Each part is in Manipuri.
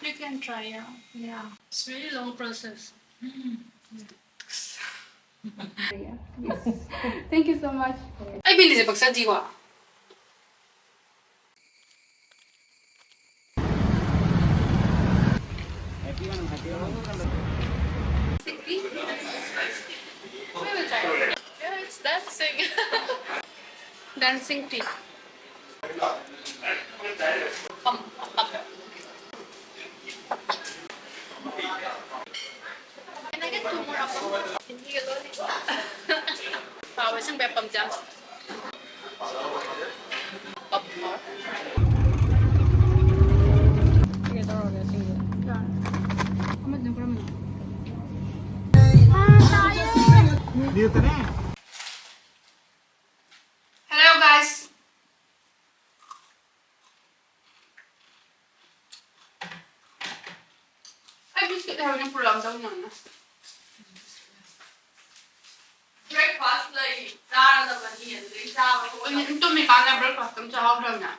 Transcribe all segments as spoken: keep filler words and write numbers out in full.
You can try, yeah. Yeah. It's really long process. Mm. Yes. Thank you so much. ꯑꯩ ꯕꯤꯂꯤꯁꯦ ꯄꯛꯆꯗꯤꯀꯣ꯫ Dancing tea. Pam, pam. Can I get two more appam? Can you get lollipop? Wow, isang bepam dyan. Pam more. Sige, tawag ka, sige. Yan. Amad na, parang Hello, guys. ꯑꯩ ꯕꯤꯁꯀꯤꯠ ꯂꯩꯍꯧꯔꯤ, ꯄꯨꯔꯛꯑꯝꯗꯧꯅꯤ ꯅꯪꯅ꯫ Breakfast ꯂꯩ, ꯆꯥꯔꯗꯕꯅꯤ, ꯑꯗꯨꯗꯩ ꯆꯥꯕ ꯊꯣꯛꯑꯣꯏ꯫ ꯑꯗꯨꯅꯦ, ꯇꯨꯝꯃꯤꯀꯥꯟꯗ breakfast ꯑꯃ ꯆꯥꯍꯧꯗ꯭ꯔꯕꯅꯦ꯫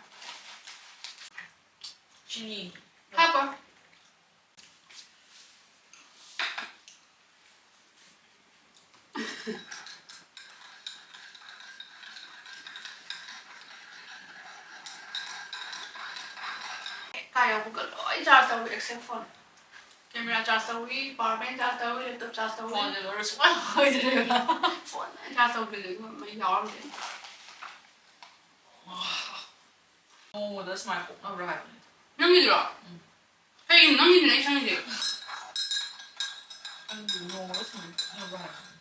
ꯆꯤꯅꯤ꯫ ꯍꯥꯞꯄꯣ꯫ ꯀꯥ ꯌꯧꯕꯒ ꯂꯣꯏ charge ꯇꯧꯏ, except phone꯫ Camera charge ꯇꯧꯏ, power bank charge ꯇꯧꯏ, laptop charge ꯇꯧꯏ꯫ Phone ꯁꯦ ꯂꯣꯏꯔ ꯁꯨꯡꯑꯣꯏ ꯑꯣꯏꯗ꯭ꯔꯦꯕ꯫ Phone ꯂꯣꯏ charge ꯇꯧꯕꯤꯔꯦ, ꯃꯩ ꯌꯥꯎꯔꯝꯗꯦ꯫ ꯅꯣꯡꯃꯗ ꯁꯨꯃꯥꯏꯅ ꯄꯣꯛꯅꯕ꯭ꯔꯥ ꯍꯥꯏꯕꯅꯤꯗ꯫ ꯅꯪꯒꯤꯗꯨꯔꯣ? ꯎꯝ꯫ ꯀꯩꯒꯤꯅꯣ ꯅꯪꯒꯤꯗꯨꯅ ꯑꯩ ꯁꯪꯉꯤꯁꯦ? ꯑꯩꯒꯤꯗꯤ ꯅꯣꯡꯃꯗ ꯁꯨꯃꯥꯏꯅ ꯄꯣꯛꯅꯕ꯭ꯔꯥ ꯍꯥꯏꯕꯅꯤ꯫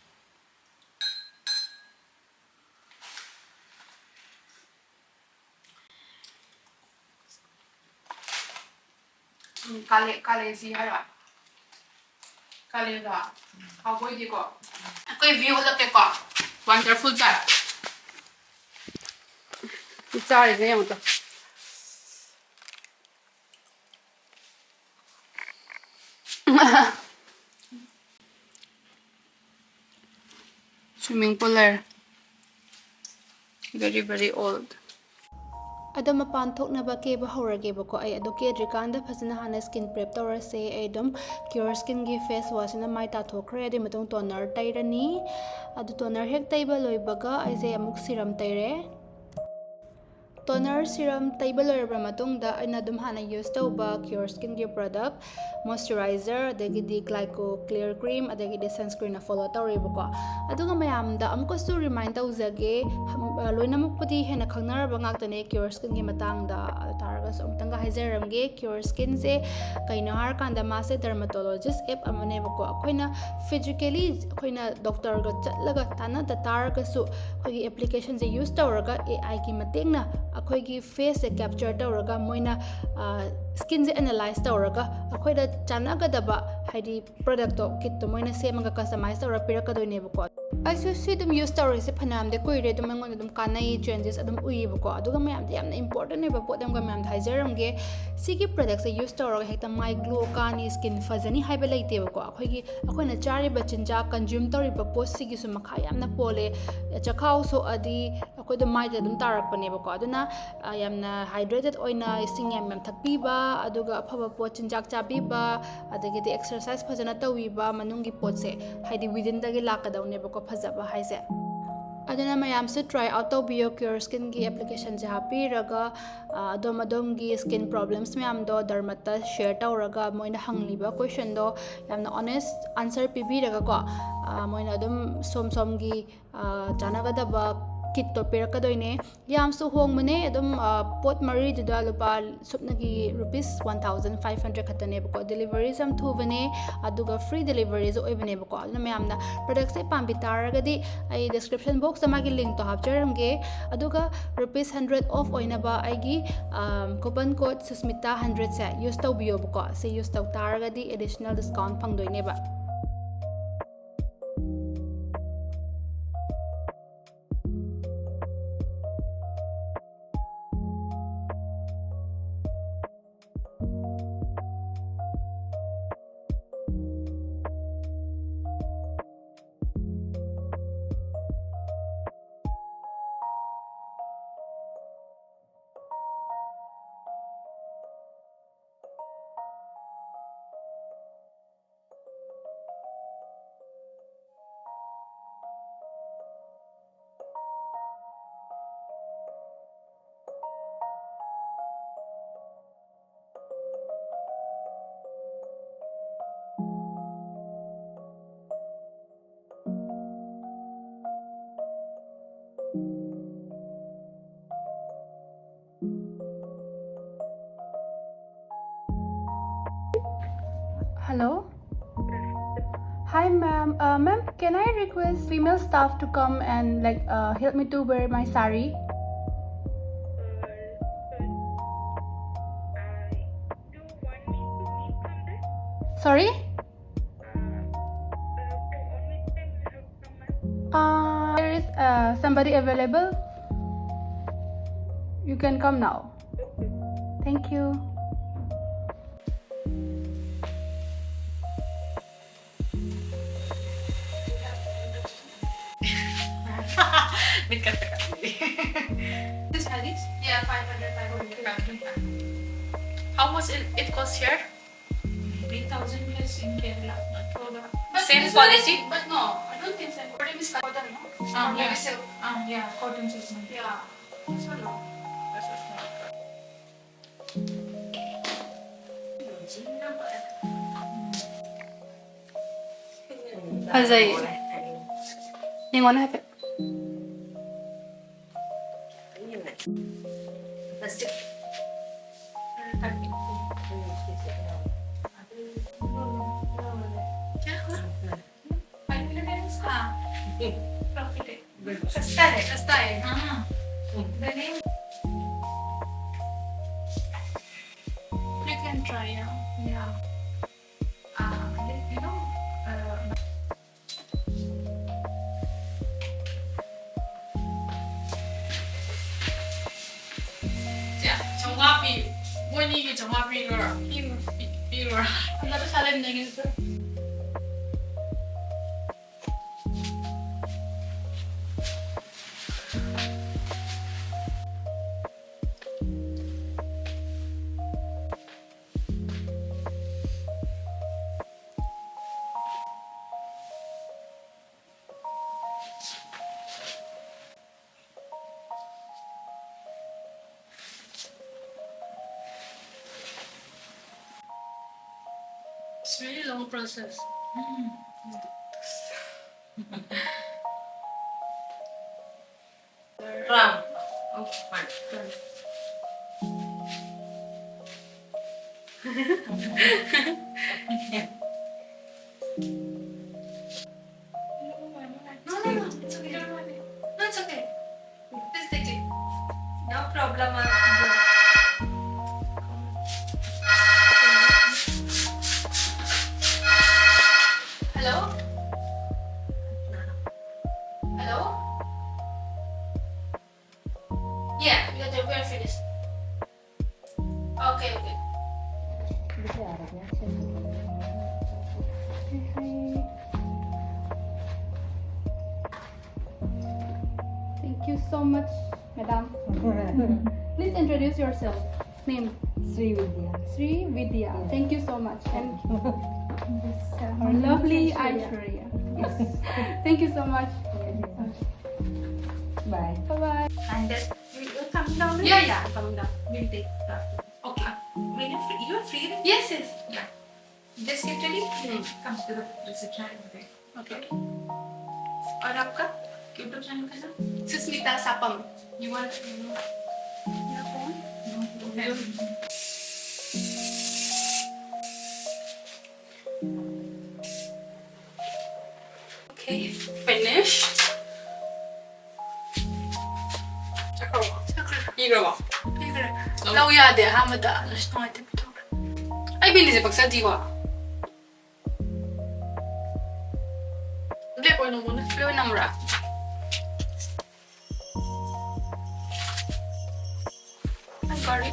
ꯎꯝ, ꯀꯥꯂꯦ-, ꯀꯥꯂꯦꯖꯤ ꯍꯥꯏꯔꯣ? ꯀꯥꯂꯦꯖꯥ꯫ ꯍꯥꯎꯕ ꯑꯣꯏꯗꯦꯀꯣ? ꯑꯩꯈꯣꯏ view ꯎꯠꯂꯛꯀꯦꯀꯣ꯫ Wonderful ꯆꯥꯏ꯫ ꯆꯥꯔꯤꯁꯦ ꯌꯦꯡꯉꯨ ꯇꯨ꯫ Swimming pool ꯂꯩꯔꯦ꯫ Very, very old. ꯑꯗꯣ ꯃꯄꯥꯟ ꯊꯣꯛꯅꯕ ꯀꯦꯕ ꯍꯧꯔꯒꯦꯕꯀꯣ꯫ ꯑꯩ ꯑꯗꯣ ꯀꯦꯗ꯭ꯔꯤꯀꯥꯟꯗ ꯐꯖꯅ ꯍꯥꯟꯅ skin prep ꯇꯧꯔꯁꯦ꯫ ꯑꯩ ꯑꯗꯨꯝ Cure Skinꯒꯤ face washꯁꯤꯅ ꯃꯥꯏ ꯇꯥꯊꯣꯛꯈ꯭ꯔꯦ꯫ ꯑꯗꯨꯒꯤ ꯃꯇꯨꯡ toner ꯇꯩꯔꯅꯤ꯫ ꯑꯗꯨ toner ꯍꯦꯛ ꯇꯩꯕ ꯂꯣꯏꯕꯒ ꯑꯩꯁꯦ ꯑꯃꯨꯛ serum ꯇꯩꯔꯦ꯫ Toner serum ꯇꯩꯕ ꯂꯣꯏꯔꯕ ꯃꯇꯨꯡꯗ ꯑꯩꯅ ꯑꯗꯨꯝ ꯍꯥꯟꯅ use ꯇꯧꯕ Cure Skinꯒꯤ product moisturizer, ꯑꯗꯒꯤꯗꯤ Glico Clear Cream, ꯑꯗꯒꯤꯗꯤ sunscreenꯅ follow ꯇꯧꯔꯦꯕꯀꯣ꯫ ꯑꯗꯨꯒ ꯃꯌꯥꯝꯗ ꯑꯃꯨꯛꯀꯁꯨ remind ꯇꯧꯖꯒꯦ, ꯍꯝ, ꯑ, ꯂꯣꯏꯅꯃꯛꯄꯨꯗꯤ ꯍꯦꯟꯅ ꯈꯪꯅꯔꯕ ꯉꯥꯛꯇꯅꯦ Cure Skinꯒꯤ ꯃꯇꯥꯡꯗ, ꯑꯗꯨ ꯇꯥꯔꯒꯁꯨ ꯑꯃꯨꯛꯇꯪꯒ ꯍꯥꯏꯖꯔꯝꯒꯦ꯫ Cure Skinꯁꯦ ꯀꯩꯅꯣ ꯍꯥꯏꯔꯀꯥꯟꯗ ꯃꯥꯁꯦ dermatologist app ꯑꯃꯅꯦꯕꯀꯣ꯫ ꯑꯩꯈꯣꯏꯅ physically ꯑꯩꯈꯣꯏꯅ doctorꯒ ꯆꯠꯂꯒ ꯇꯥꯟꯅꯗ ꯇꯥꯔꯒꯁꯨ ꯑꯩꯈꯣꯏꯒꯤ applicationꯁꯦ use ꯇꯧꯔꯒ AIꯒꯤ ꯃꯇꯦꯡꯅ ꯑꯩꯈꯣꯏꯒꯤ faceꯁꯦ capture ꯇꯧꯔꯒ ꯃꯣꯏꯅ, ꯑ, skinꯁꯦ analyze ꯇꯧꯔꯒ ꯑꯩꯈꯣꯏꯗ ꯆꯥꯟꯅꯒꯗꯕ, ꯍꯥꯏꯗꯤ productꯇꯣ, kitꯇꯣ ꯃꯣꯏꯅ ꯁꯦꯝꯃꯒ customize ꯇꯧꯔꯒ ꯄꯤꯔꯛꯀꯗꯣꯏꯅꯦꯕꯀꯣ꯫ ꯑꯩꯁꯨ ꯁꯤ ꯑꯗꯨꯝ use ꯇꯧꯔꯤꯁꯦ ꯐꯅꯌꯥꯝꯗꯤ ꯀꯨꯏꯔꯦ, ꯑꯗꯨꯝ ꯑꯩꯉꯣꯟꯗ ꯑꯗꯨꯝ ꯀꯥꯟꯅꯩ, changes ꯑꯗꯨꯝ ꯎꯏꯌꯦꯕꯀꯣ꯫ ꯑꯗꯨꯒ ꯃꯌꯥꯝꯗ ꯌꯥꯝꯅ important ꯑꯣꯏꯕ ꯄꯣꯠ ꯑꯃꯒ ꯃꯌꯥꯝꯗ ꯍꯥꯏꯖꯔꯝꯒꯦ, ꯁꯤꯒꯤ productꯁꯦ use ꯇꯧꯔꯒ ꯍꯦꯛꯇ ꯃꯥꯏ glow ꯀꯥꯅꯤ, skin ꯐꯖꯅꯤ ꯍꯥꯏꯕ ꯂꯩꯇꯦꯕꯀꯣ꯫ ꯑꯩꯈꯣꯏꯒꯤ, ꯑꯩꯈꯣꯏꯅ ꯆꯥꯔꯤꯕ ꯆꯤꯟꯖꯥꯛ, consume ꯇꯧꯔꯤꯕ ꯄꯣꯠꯁꯤꯒꯤꯁꯨ ꯃꯈꯥ ꯌꯥꯝꯅ ꯄꯣꯜꯂꯦ꯫ ꯆꯈꯥꯎ ꯁꯣꯛꯑꯗꯤ ꯑꯩꯈꯣꯏꯗ ꯃꯥꯏꯗ ꯑꯗꯨꯝ ꯇꯥꯔꯛꯄꯅꯦꯕꯀꯣ꯫ ꯑꯗꯨꯅ, ꯑ, ꯌꯥꯝꯅ hydrated ꯑꯣꯏꯅ ꯏꯁꯤꯡ ꯌꯥꯝ ꯌꯥꯝ ꯊꯛꯄꯤꯕ, ꯑꯗꯨꯒ ꯑꯐꯕ ꯄꯣꯠ ꯆꯤꯟꯖꯥꯛ ꯆꯥꯕꯤꯕ, ꯑꯗꯒꯤꯗꯤ exercise ꯐꯖꯅ ꯇꯧꯕꯤꯕ, ꯃꯅꯨꯡꯒꯤ ꯄꯣꯠꯁꯦ, ꯍꯥꯏꯗꯤ withinꯗꯒꯤ ꯂꯥꯛꯀꯗꯧꯅꯦꯕꯀꯣ ꯐꯖꯕ ꯍꯥꯏꯁꯦ꯫ ꯑꯗꯨꯅ ꯃꯌꯥꯝꯁꯨ try out ꯇꯧꯕꯤꯌꯣ Cure Skinꯒꯤ applicationꯁꯦ ꯍꯥꯞꯄꯤꯔꯒ, ꯑ, ꯑꯗꯣꯝ ꯑꯗꯣꯝꯒꯤ skin problems ꯃꯌꯥꯝꯗꯣ dermatꯇ share ꯇꯧꯔꯒ ꯃꯣꯏꯅ ꯍꯪꯂꯤꯕ questionꯗꯣ ꯌꯥꯝꯅ honest answer ꯄꯤꯕꯤꯔꯒꯀꯣ, ꯑ, ꯃꯣꯏꯅ ꯑꯗꯨꯝ ꯁꯣꯝ ꯁꯣꯝꯒꯤ, ꯑ, ꯆꯥꯟꯅꯒꯗꯕ kitꯇꯣ ꯄꯤꯔꯛꯀꯗꯣꯏꯅꯦ꯫ ꯌꯥꯝꯁꯨ ꯍꯣꯡꯕꯅꯦ, ꯑꯗꯨꯝ, ꯑ, ꯄꯣꯠ ꯃꯔꯤꯗꯨꯗ ꯂꯨꯄꯥ ꯁꯨꯞꯅꯒꯤ rupees one thousand five hundred ꯈꯛꯇꯅꯦꯕꯀꯣ꯫ Deliveryꯁꯨ ꯌꯥꯝ ꯊꯨꯕꯅꯦ, ꯑꯗꯨꯒ free deliveryꯁꯨ ꯑꯣꯏꯕꯅꯦꯕꯀꯣ꯫ ꯑꯗꯨꯅ ꯃꯌꯥꯝꯅ productꯁꯦ ꯄꯥꯝꯕꯤ ꯇꯥꯔꯒꯗꯤ ꯑꯩ description boxꯇ ꯃꯥꯒꯤ linkꯇꯣ ꯍꯥꯞꯆꯔꯝꯒꯦ꯫ ꯑꯗꯨꯒ rupees hundred off ꯑꯣꯏꯅꯕ ꯑꯩꯒꯤ, ꯑ, coupon code Susmita hundredꯁꯦ use ꯇꯧꯕꯤꯌꯣꯕꯀꯣ꯫ ꯁꯤ use ꯇꯧ ꯇꯥꯔꯒꯗꯤ additional discount ꯐꯪꯗꯣꯏꯅꯦꯕ꯫ Hello. Hi, ma'am. Uh, ma'am, can I request female staff to come and, like, uh, help me to wear my sari? Sorry? Uh, there is, uh, somebody available. You can come now. Thank you. Dekat-dekat. This Alice? Yeah, five hundred, five hundred. How much it, it costs here? Three thousand plus in Kerala. But same quality? But no, I don't think same. What is cotton, no? Um, yeah. Silk. Um, yeah, cotton silk. Yeah. So no. ꯐꯖꯩ꯫ ꯌꯦꯡꯉꯣꯅꯦ ꯍꯥꯏꯐꯦꯠ꯫ सस्ता है। सस्ता है। हाँ। The name. You can try, yeah. Yeah. Uh, you know, uh, ꯆꯥꯝꯃꯉꯥ ꯄꯤ꯫ ꯃꯣꯏꯅꯤꯒꯤ ꯆꯥꯝꯃꯉꯥ ꯄꯤꯔꯣꯔꯥ? ꯄꯤꯔꯣꯔꯥ? ꯑꯗꯨ ꯄꯩꯁꯥ ꯂꯩꯃꯤꯟꯅꯒꯤꯁꯦ꯫ It's really long process. Round. Oh, fine. No, no, no, it's okay, don't worry. No, it's okay. Please take it. No problem, I'll do. Hello? Hello? Yeah, we are, we are finished. Okay, okay. Hi. Thank you so much, madam. Please introduce yourself. Name? Sri Vidya. Sri Vidya. Yes. Thank you so much. And this, uh, my lovely Aishwarya. Yes. Thank you so much. Bye. Bye-bye. And that you, you're coming down? Yeah, yeah, I'm coming down. We'll take it after. Okay. When you're free, you're free, right? Yes, yes. Yeah. Just get ready. Hmm. Come to the reception. Okay. Okay. और आपका YouTube channel का नाम? Susmita Sapam. You want your phone? No. Okay. Okay, finish. ꯆꯠꯈ꯭ꯔꯕꯣ? ꯆꯠꯈ꯭ꯔꯦ꯫ ꯄꯤꯈ꯭ꯔꯕꯣ? ꯄꯤꯈ꯭ꯔꯦ꯫ ꯂꯧ꯫ ꯂꯧ ꯌꯥꯗꯦ ꯑꯍꯥꯟꯕꯗ꯫ ꯑꯁ, ꯅꯨꯡꯉꯥꯏꯇꯦ꯫ ꯄꯤꯊꯣꯛꯈ꯭ꯔꯦ꯫ ꯑꯩ ꯕꯤꯟꯗꯤꯁꯦ ꯄꯛꯆꯗꯤꯀꯣ꯫ Black ꯑꯣꯏꯅ ꯅꯝꯃꯣꯅꯦ꯫ Black ꯑꯣꯏꯅ ꯅꯝꯕ꯭ꯔꯥ? ꯑꯩ ꯒꯥꯔꯤ꯫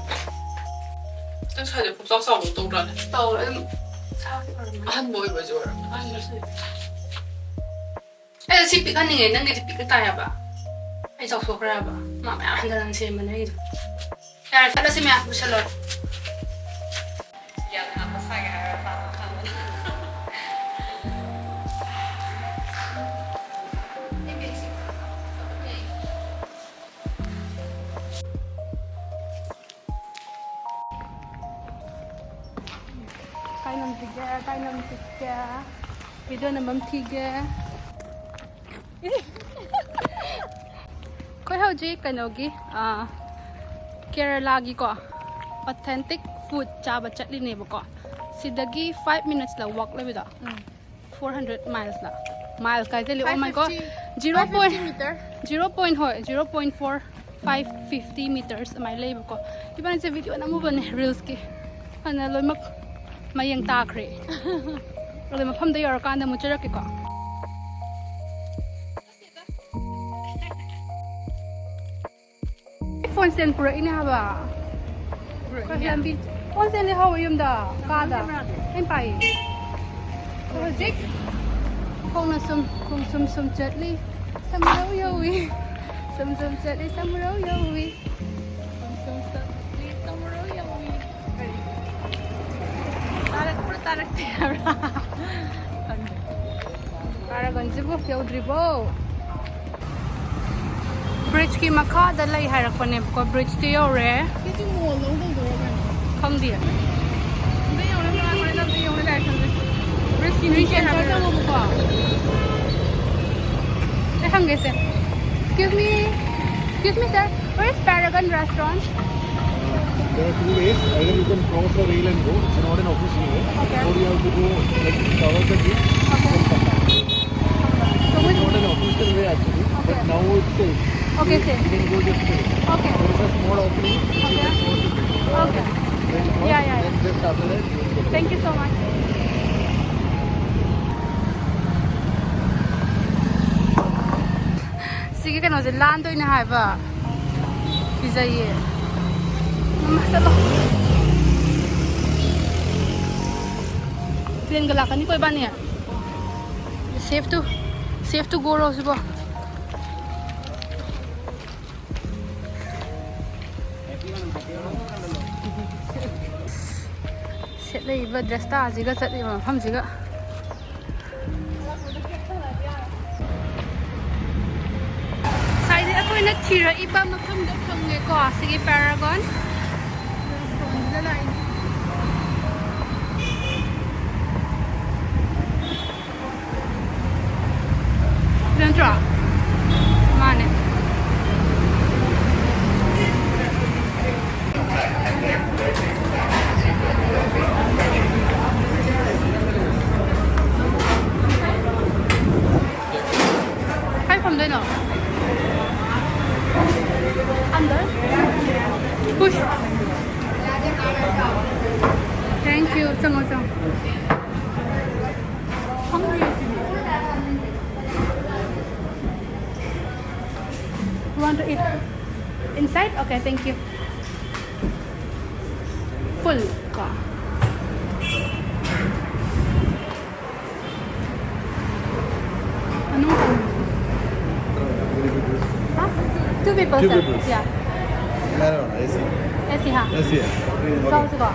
ꯅꯪ ꯁ꯭ꯋꯥꯏꯗ ꯄꯨꯛꯆꯥꯎ ꯆꯥꯎꯕ ꯇꯧꯗ꯭ꯔꯥꯅꯦ? ꯇꯧꯋꯦ ꯑꯗꯨꯝ꯫ ꯏꯁꯥꯒꯤ ꯑꯣꯏꯔꯝꯃꯅꯤ꯫ ꯑꯍꯟꯕ ꯑꯣꯏꯕꯁꯨ ꯑꯣꯏꯔꯝꯃꯅꯤ꯫ ꯑꯍꯟꯕꯁꯨ ꯑꯣꯏꯕ꯫ ꯑꯩ ꯁꯤ ꯄꯤꯛꯍꯟꯅꯤꯡꯉꯦ, ꯅꯪꯒꯤꯗꯤ ꯄꯤꯛꯅ ꯇꯥꯏ ꯍꯥꯏꯕ꯫ ꯑꯩ ꯆꯥꯎꯊꯣꯛꯈ꯭ꯔꯦ ꯍꯥꯏꯕ꯫ ꯃꯥ ꯃꯌꯥꯝ ꯍꯟꯖꯤꯟ ꯍꯟꯖꯤꯟ ꯁꯦꯝꯕꯅꯦ ꯑꯩꯒꯤꯗꯣ꯫ ꯌꯥꯔꯦ, ꯆꯠꯂꯁꯤ ꯃꯌꯥꯝ, ꯂꯣꯏꯁꯜꯂꯣ꯫ ꯌꯥꯝ ꯍꯥꯞꯄ ꯁꯥꯒꯦ ꯍꯥꯏꯔ ꯄꯥꯝꯃ ꯊꯝꯕꯅꯦ꯫ ꯀꯥꯏ ꯅꯝꯁꯤꯒꯦ, ꯀꯥꯏ ꯅꯝꯁꯤꯒꯦ? Video ꯅꯝꯐꯝ ꯊꯤꯒꯦ꯫ ꯑꯩꯈꯣꯏ ꯍꯧꯖꯤꯛ ꯀꯩꯅꯣꯒꯤ, ꯑꯥ, ꯀꯦꯔꯂꯥꯒꯤꯀꯣ, authentic food ꯆꯥꯕ ꯆꯠꯂꯤꯅꯦꯕꯀꯣ꯫ ꯁꯤꯗꯒꯤ five minutes ꯂ walk ꯂꯩꯕꯗꯣ, four hundred miles ꯂ, miles ꯀꯥꯏꯁꯦ, oh my god, zero point, meter, zero point, ꯍꯣꯏ, zero point four five fifty meters ꯑꯗꯨꯃꯥꯏꯅ ꯂꯩꯕꯀꯣ. ꯏꯕꯥꯅꯤꯁꯦ video ꯅꯝꯃꯨꯕꯅꯦ reels ꯀꯤ, ꯑꯗꯨꯅ ꯂꯣꯏꯅꯃꯛ ꯃꯌꯦꯡ ꯇꯥꯈ꯭ꯔꯦ. ꯑꯗꯣ ꯃꯐꯝꯗ ꯌꯧꯔꯀꯥꯟꯗ ꯑꯃꯨꯛ ꯆꯠꯂꯛꯀꯦꯀꯣ. Phone stand ꯄꯨꯔꯛꯏꯅꯦ ꯍꯥꯏꯕ. ꯄꯨꯔꯛꯏꯅꯦ꯫ ꯑꯩꯈꯣꯏ ꯂꯝꯕꯤ phone stand ꯂꯩꯍꯧꯋꯦ ꯌꯨꯝꯗ, ꯀꯥꯗ꯫ ꯀꯅꯥꯅꯣ? ꯑꯩꯅ ꯄꯥꯏꯌꯦ꯫ ꯍꯧꯖꯤꯛ ꯈꯣꯡꯅ ꯁꯨꯝ, ꯈꯣꯡ ꯁꯨꯝ ꯁꯨꯝ ꯆꯠꯂꯤ, ꯁꯝꯃꯔꯧ ꯌꯧꯏ꯫ ꯁꯨꯝ ꯁꯨꯝ ꯆꯠꯂꯤ, ꯁꯝꯃꯔꯧ ꯌꯧꯏ꯫ ꯁꯨꯝ ꯁꯨꯝ ꯆꯠꯂꯤ, ꯁꯝꯃꯔꯧ ꯌꯧꯏ꯫ ꯀꯔꯤ? ꯇꯥꯔꯛꯄ꯭ꯔꯥ ꯇꯥꯔꯛꯇꯦ ꯍꯥꯏꯕ꯭ꯔꯥ? ꯈꯪꯗꯦ꯫ ꯄꯥꯔꯥꯒꯟꯁꯤꯕꯨ ꯌꯧꯗ꯭ꯔꯤꯕꯣ? Bridge ꯀꯤ ꯃꯈꯥꯗ ꯂꯩ ꯍꯥꯏꯔꯛꯄꯅꯦꯕꯀꯣ, bridge ꯇꯤ ꯌꯧꯔꯦ꯫ ꯁꯤꯁꯨ mall ꯗꯧ ꯇꯧꯗꯣꯔꯕꯅꯦ꯫ ꯈꯪꯗꯤꯌꯦ꯫ ꯑꯝꯇ ꯌꯦꯡꯉꯨꯅꯦ, ꯃꯅꯥꯛ ꯍꯣꯔꯦꯟ ꯑꯝꯇ ꯌꯦꯡꯉꯨꯅꯦ, ꯂꯥꯏꯔꯤꯛ ꯇꯝꯕꯁꯦ꯫ Bridge ꯀꯤ ꯃꯤ center ꯍꯥꯏꯕ꯭ꯔꯥ? ꯆꯪꯉꯣꯕꯀꯣ꯫ ꯑꯩ ꯍꯪꯒꯦꯁꯦ꯫ Excuse me, excuse me sir, where is Paragon restaurant? There are two ways. Either you can cross the rail and go. It's not an official way. Okay. Or you have to go, like, cover the gate. Okay. So it's not an official way actually, but now it's safe. Okay, safe. You can go this way. Okay. There is a small opening. Okay. Okay. Then cross, yeah, yeah, then just after that, you will get. Thank you so much. ꯁꯤꯒꯤ ꯀꯩꯅꯣꯁꯦ ꯂꯥꯟꯗꯣꯏꯅꯦ ꯍꯥꯏꯕ꯫ ꯀꯤꯖꯩꯌꯦ꯫ ꯃꯃꯥ, ꯆꯠꯂꯣ꯫ Plane ꯒ ꯂꯥꯛꯀꯅꯤꯀꯣ ꯏꯕꯥꯅꯤ꯫ Safe to, safe to go ꯔꯣ ꯁꯤꯕꯣ꯫ ꯁꯦꯠꯂꯛꯏꯕ dress ꯁꯤꯒ ꯆꯠꯂꯤꯕ ꯃꯐꯝꯁꯤꯒ꯫ ꯉꯁꯥꯏꯗꯤ ꯑꯩꯈꯣꯏꯅ ꯊꯤꯔꯛꯏꯕ ꯃꯐꯝꯗꯣ ꯐꯪꯉꯦꯀꯣ, ꯁꯤꯒꯤ Paragon restaurant ꯁꯤꯗ ꯂꯥꯛꯏꯅꯦ꯫ ꯅꯠꯇ꯭ꯔꯣ? ꯃꯥꯅꯦ꯫ ꯆꯪꯉꯣ, ꯆꯪꯉꯣ꯫ ꯍꯪꯗ꯭ꯔꯤ꯫ You want to eat inside? Okay, thank you. Full ꯀꯣ꯫ ꯃꯅꯨꯡ ꯆꯪꯉꯣ꯫ ꯍꯥ? Two people, sir. Two people. Yeah. ꯃꯌꯥꯝ ꯑꯦ ꯁꯤ꯫ ꯑꯦ ꯁꯤ, ꯍꯥ? ꯑꯦ ꯁꯤ꯫ ꯀꯥꯎꯁꯤꯀꯣ꯫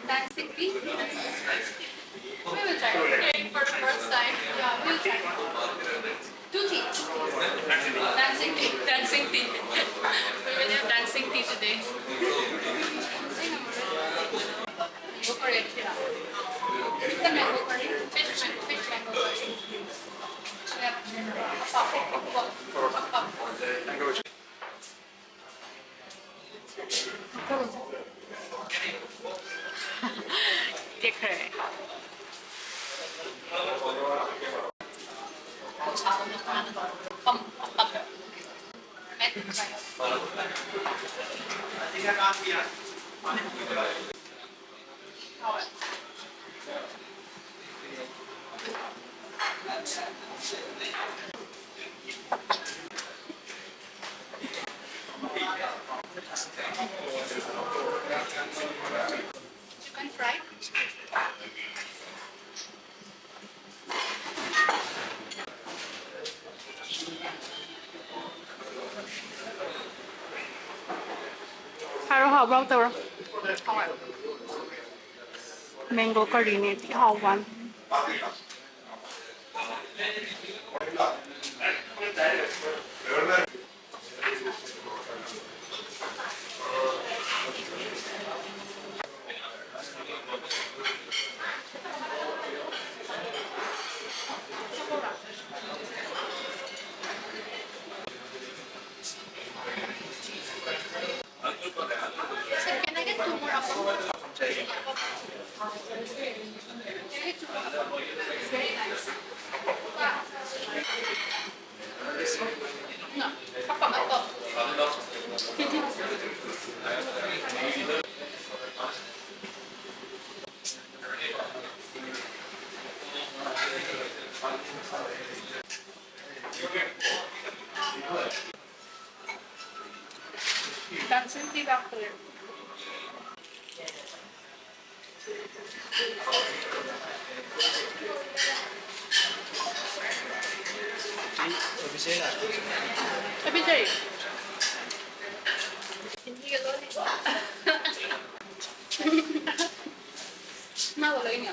Dancing tea? We will try. For the first time. Yeah, we'll try. Two tea. Dancing tea. Dancing tea. We will have dancing tea today. Mango curry. Chicken mango curry. Fish mango. Fish mango curry. We have Chicken fry. ꯇꯧꯔꯣ, ꯍꯥꯎꯕ꯭ꯔꯥ ꯇꯧꯔꯣ꯫ ꯃꯦꯡꯒꯣ ꯀꯔꯤꯅꯦ ꯊꯤ ꯍꯥꯎꯕ ꯋꯥꯅꯤ꯫ Can I get two more apples? Can I get two more apples? Very nice. No, papa, apple. Dancing tea factory. ꯑꯕꯤꯖꯩ꯫ ꯃꯥꯒ ꯂꯣꯏꯅ꯫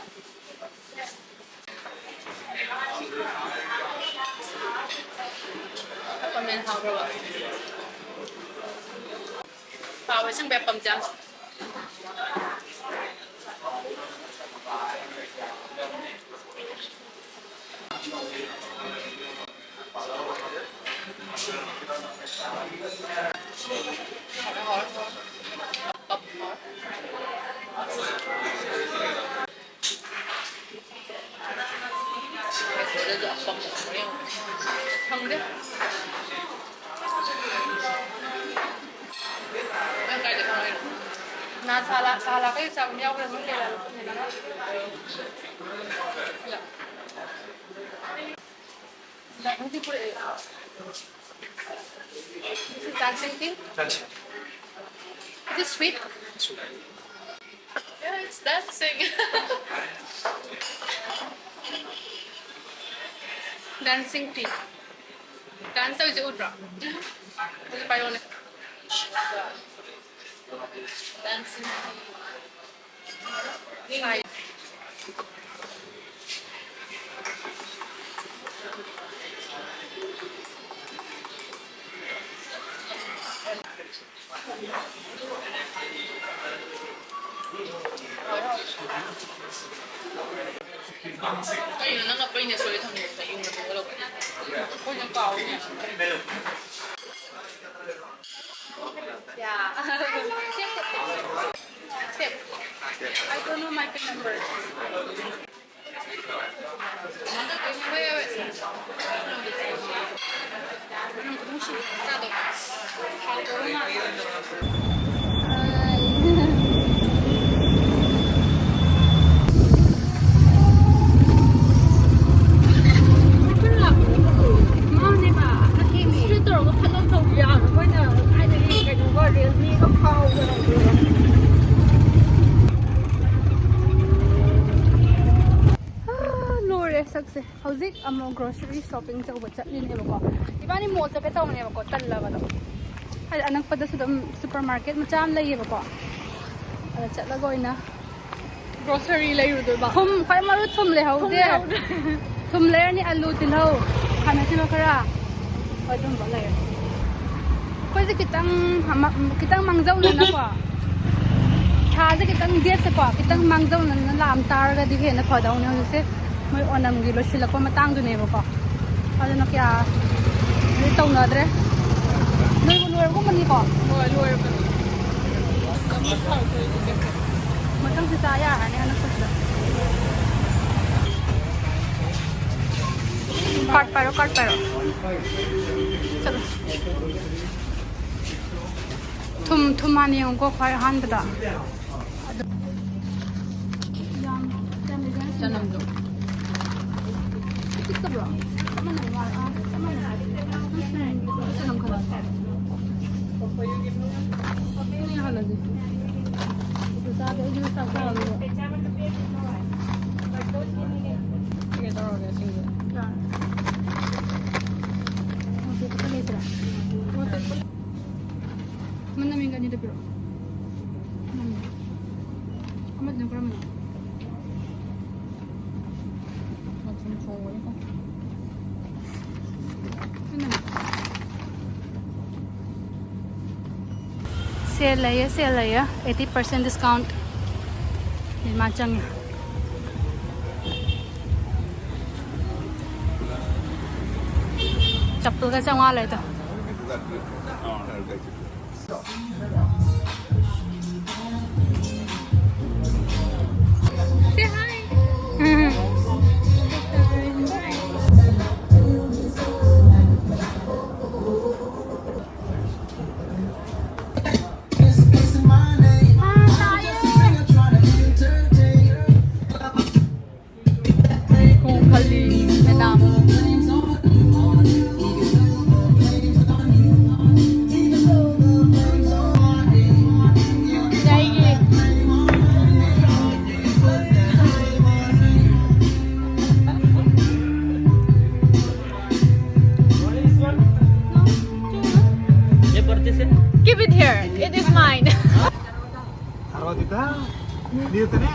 ꯀꯃꯦꯟ ꯍꯥꯎꯕ꯭ꯔꯕ? ꯍꯥꯎꯋꯦ, ꯁꯤꯡꯕ ꯌꯥꯝ ꯄꯥꯝꯖꯩ ꯌꯥꯝ꯫ ꯈꯪꯗꯦ꯫ ꯅꯪ ꯀꯥꯏꯗ ꯈꯪꯉꯛꯏꯅꯣ? ꯅꯍꯥꯟ ꯁꯥꯂꯥ, ꯁꯥꯂꯥ ꯀꯩ ꯆꯥꯕ ꯌꯥꯎꯈ꯭ꯔꯦ, ꯃꯣꯏ ꯀꯩꯔꯥ ꯂꯧꯈꯠꯃꯤꯟꯅꯔꯒ꯫ ꯅꯪꯗꯤ ꯄꯨꯔꯛꯑꯦ꯫ This is dancing tea? Dancing. Is it sweet? Sweet. Yeah, it's dancing. Dancing tea. Dance ꯇꯧꯔꯤꯁꯦ ꯎꯗ꯭ꯔꯣ? ꯑꯗꯨ ꯄꯥꯏꯌꯣꯅꯦ꯫ ꯀꯩꯅꯣ ꯅꯪꯅ ꯄꯩꯅ ꯁꯣꯏ ꯊꯝꯃꯤꯗꯣ? ꯌꯨꯝꯗ ꯊꯣꯛꯀꯗꯧꯕꯅꯦ꯫ ꯑꯩꯈꯣꯏꯅ ꯀꯥꯎꯏꯅꯦ꯫ Yeah. Tip. Tip. I don't know my pin number. ꯃꯥꯅꯦꯕ, ꯑꯁꯦꯡꯕ ꯁ꯭ꯇ꯭ꯔꯦꯠ ꯇꯧꯔꯒ ꯐꯠ ꯂꯥꯎ ꯇꯧꯕ ꯌꯥꯕ꯫ ꯑꯩꯈꯣꯏꯅ ꯊꯥꯏꯅꯒꯤ ꯀꯩꯅꯣꯒ ꯔꯤꯌꯦꯜꯃꯤꯒ ꯐꯥꯎꯕ ꯇꯧꯕꯗꯣ꯫ ꯑꯥ, ꯂꯣꯏꯔꯦ ꯁꯛꯁꯦ꯫ ꯍꯧꯖꯤꯛ ꯑꯃꯨꯛ grocery shopping ꯇꯧꯕ ꯆꯠꯂꯤꯅꯦꯕꯀꯣ꯫ ꯏꯕꯥꯅꯤ ꯃꯣꯜ ꯆꯠꯀꯦ ꯇꯧꯕꯅꯦꯕꯀꯣ, ꯇꯜꯂꯕꯗꯣ꯫ ꯍꯥꯏꯗꯤ ꯑꯅꯛꯄꯗꯁꯨ ꯑꯗꯨꯝ supermarket ꯃꯆꯥ ꯑꯃ ꯂꯩꯌꯦꯕꯀꯣ꯫ ꯑꯗ ꯆꯠꯂꯒ ꯑꯣꯏꯅ grocery ꯂꯩꯔꯨꯗꯣꯏꯕ꯫ ꯊꯨꯝ, ꯈ꯭ꯋꯥꯏ ꯃꯔꯨ ꯊꯨꯝ ꯂꯩꯍꯧꯗꯦ꯫ ꯊꯨꯝ ꯂꯩꯍꯧꯗ꯭ꯔꯦ꯫ ꯊꯨꯝ ꯂꯩꯔꯅꯤ, ꯑꯂꯨ, ꯇꯤꯜꯍꯧ, ꯈꯥꯃꯦꯟ ꯑꯁꯤꯟꯕ ꯈꯔ꯫ ꯍꯣꯏ, ꯑꯗꯨꯝꯕ ꯂꯩꯔꯦ꯫ ꯑꯩꯈꯣꯏꯁꯦ ꯈꯤꯇꯪ ꯑꯃ, ꯈꯤꯇꯪ ꯃꯥꯡꯖꯧꯅꯅꯀꯣ, ꯊꯥꯁꯦ ꯈꯤꯇꯪ, date ꯁꯦꯀꯣ, ꯈꯤꯇꯪ ꯃꯥꯡꯖꯧꯅꯅ ꯂꯥꯛꯑꯝ ꯇꯥꯔꯒꯗꯤ ꯍꯦꯟꯅ ꯐꯗꯧꯅꯦ꯫ ꯍꯧꯖꯤꯛꯁꯦ ꯃꯣꯏ ꯑꯣꯅꯝꯒꯤ ꯂꯣꯏꯁꯤꯜꯂꯛꯄ ꯃꯇꯥꯡꯗꯨꯅꯦꯕꯀꯣ꯫ ꯑꯗꯨꯅ ꯀꯌꯥ ꯇꯧꯅꯗ꯭ꯔꯦ꯫ ꯅꯣꯏꯕꯨ ꯂꯣꯏꯔꯒꯨꯝꯕꯅꯤꯀꯣ? ꯍꯣꯏ, ꯂꯣꯏꯔꯕꯅꯤ꯫ ꯃꯊꯪꯁꯨ ꯆꯥ ꯌꯥꯔꯅꯤ ꯑꯅꯛꯄꯁꯤꯗ꯫ Card ꯄꯥꯏꯔꯣ, card ꯄꯥꯏꯔꯣ꯫ ꯆꯠꯂꯣ꯫ ꯊꯨꯝ, ꯊꯨꯝ ꯍꯥꯟꯅ ꯌꯦꯡꯉꯨꯀꯣ, ꯈ꯭ꯋꯥꯏ ꯑꯍꯥꯟꯕꯗ꯫ ꯆꯅꯝꯗꯣ꯫ ꯄꯤꯛꯇꯕ꯭ꯔꯣ? ꯆꯞ ꯃꯥꯟꯅꯩ ꯃꯥꯜꯂꯦ꯫ ꯑꯥ, ꯆꯞ ꯃꯥꯟꯅꯩ꯫ ꯆꯅꯝ ꯈꯜꯂꯣ꯫ ꯑꯗꯨꯅ ꯍꯥꯜꯂꯁꯦ꯫ ꯆꯥꯗꯦ, ꯑꯩꯁꯨ ꯆꯥꯛ ꯆꯥꯔꯔꯣꯏꯕ꯫ ꯁꯤꯒ ꯇꯧꯔꯒꯦ, ꯁꯤꯡꯖꯨ꯫ ꯌꯥꯔꯦ꯫ ꯃꯣꯔꯣꯛ ꯑꯇꯦꯛꯄ ꯂꯩꯇ꯭ꯔꯦ? ꯃꯣꯔꯣꯛ ꯑꯇꯦꯛꯄ꯫ ꯃꯅꯝ ꯃꯤꯡꯒ ꯑꯅꯤꯗ ꯄꯤꯔꯛꯑꯣ꯫ Sale ꯂꯩꯌꯦ, sale ꯂꯩꯌꯦ, eighty percent discount. ꯃꯥ ꯆꯪꯉꯦ꯫ ꯆꯞꯄꯜꯒ ꯆꯥꯝꯃꯉꯥ ꯂꯩꯗꯣ꯫ Say hi. Kung kali, madam. Keep it here. It is mine. Arwah kita, dia tadi.